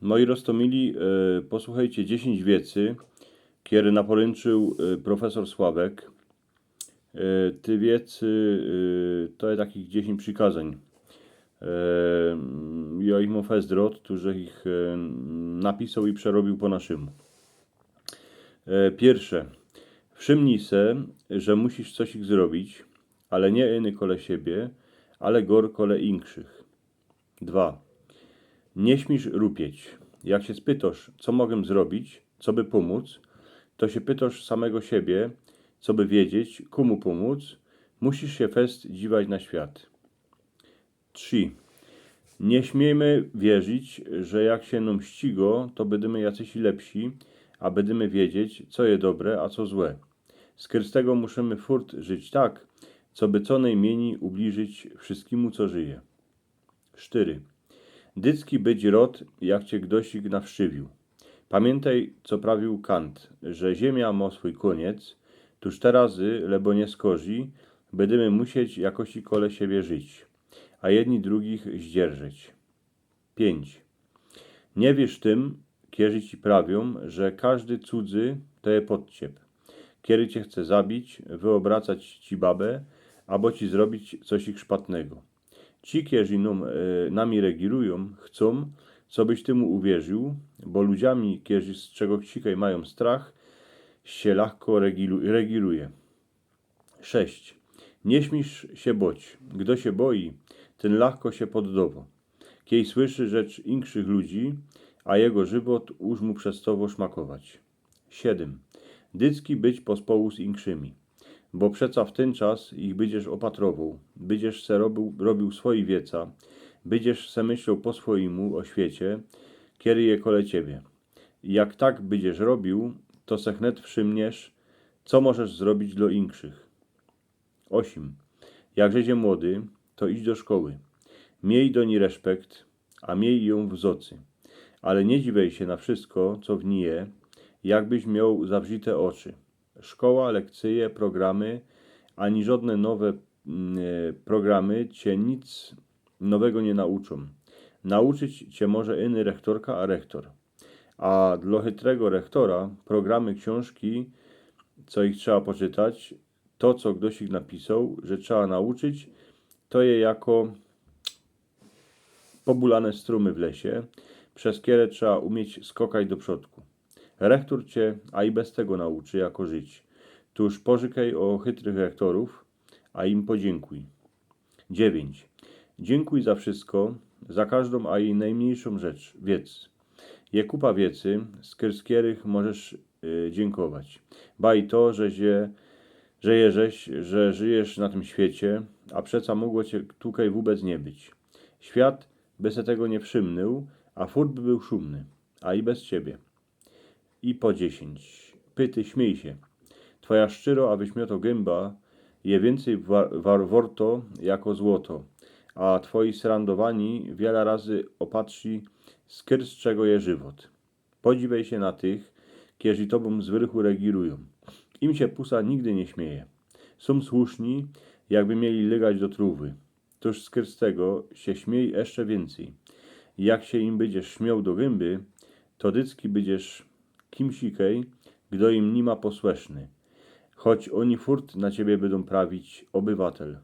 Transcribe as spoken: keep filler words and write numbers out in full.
Moi roztōmili, e, posłuchejcie dziesiyńć wiecy, kere naporynczył, e, profesōr Sławek. E, te wiecy, e, to je takich dziesiyńć przikazań. E, jo ich mōm fest rod, tuż żech ich, e, napisoł i przerobiōł po naszymu. E, piyrsze. Wszymnij se, że musisz coś ich zrobić, ale niy iny kole siebie, ale gor kole inkszych. Dwa. Niy śmiysz rupieć. Jak sie spytŏsz, co mogã zrobić, coby pōmōc, to sie pytŏsz samego siebie, coby wiedzieć, kōmu pōmōc, musisz sie fest dziwać na świat. Trzi. Niy śmiymy wierzić, że jak sie nōm ścigo, to bydymy jacyś lepsi, a bydymy wiedzieć, co je dobre, a co złe. Skyrz tego musimy furt żyć tak, coby co nojmyni ubliżyć wszyskimu, co żyje. Sztyry. Dycki być rod, jak cie gdoś nawszywiył. Pamiyntej, co prawiōł Kant, że ziymia mŏ swōj kōniec, tuż te razy, lebo niy skorzij, bydymy musieć jakoś kole siebie żyć, a jedni drugich zdzierżyć. Piyńć. Niy wierz tym, kierzy ci prawiōm, że kożdy cudzy to je podciep, kiery cie chce zabić, wyobracać ci babã, abo ci zrobić coś ich szpatnego. Ci, kierzy nōm, e, nami regirujōm, chcōm, cobyś ty mu uwierził, bo ludziami, kierzy z czego cikej majōm strach, sie lachko regilu-, regiruje. Sześć. Niy śmiysz sie boć. Gdo sie boi, tyn lachko sie poddowo. Kiej słyszy rzecz inkszych ludzi, a jego żywot już mu przestŏwo szmakować. Siedym. Dycki być pospołu z inkszymi. Bo przeca w tyn czas ich bydziesz opatrowoł, bydziesz se robił, robił swoi wieca, bydziesz se myśloł po swojemu o świecie, kiery je kole ciebie. Jak tak bydziesz robił, to se chnet wszymniesz, co możesz zrobić dlo inkszych. Osiem. Jak żeś młody, to idź do szkoły. Miej do ni respekt, a miej jōm w zocy. Ale niy dziwej sie na wszysko, co w ni je, jakbyś mioł zawrzite oczy. Szkoła, lekcyje, programy, ani żodne nowe, mm, e, programy cie nic nowego niy nauczōm. Nauczyć cie może iny rektorka a rektor. A dlo chytrego rektora programy, ksiōnżki, co ich trzeba poczytać, to, co gdoś ich napisoł, że trzeba nauczyć, to je jako pobulane strumy w lesie, bez kere trzeba umieć skokać do przodku. Rektor cie a i bez tego nauczy, jako żyć. Tuż porzykej o chytrych rektorōw, a im podziynkuj. Dziewiyńć. Dziynkuj za wszysko, za kożdōm, a i nojmniejszōm rzecz, wiec. Je kupa wiecy, z kierych możesz, y, dziynkować. Ba i to, że sie, że jeżeś, że żyjesz na tym świecie, a przeca mogło cie tukej wōbec niy być. Świat by se tego niy wszymnył, a furt by bōł szumny, a i bez ciebie. I po dziesiyńć. Pyty, śmiyj sie. Twoja szczyro a wyśmioto gymba je wiyncyj war-, war-, worto jako złoto, a twoje srandowani wiela razy opatrzi, skyrz czego je żywot. Podziwej sie na tych, kierzy tobōm z wyrchu regirujōm. Im sie pusa nigdy niy śmieje. Sōm słuszni, jakby mieli lygać do trōwy. Tuż skyrz tego sie śmiej jeszcze wiyncyj. Jak sie im bydziesz śmioł do gymby, to dycki bydziesz kimsikej, gdo im niyma posłeszny. Choć ôni furt na ciebie bydōm prawić obywatel.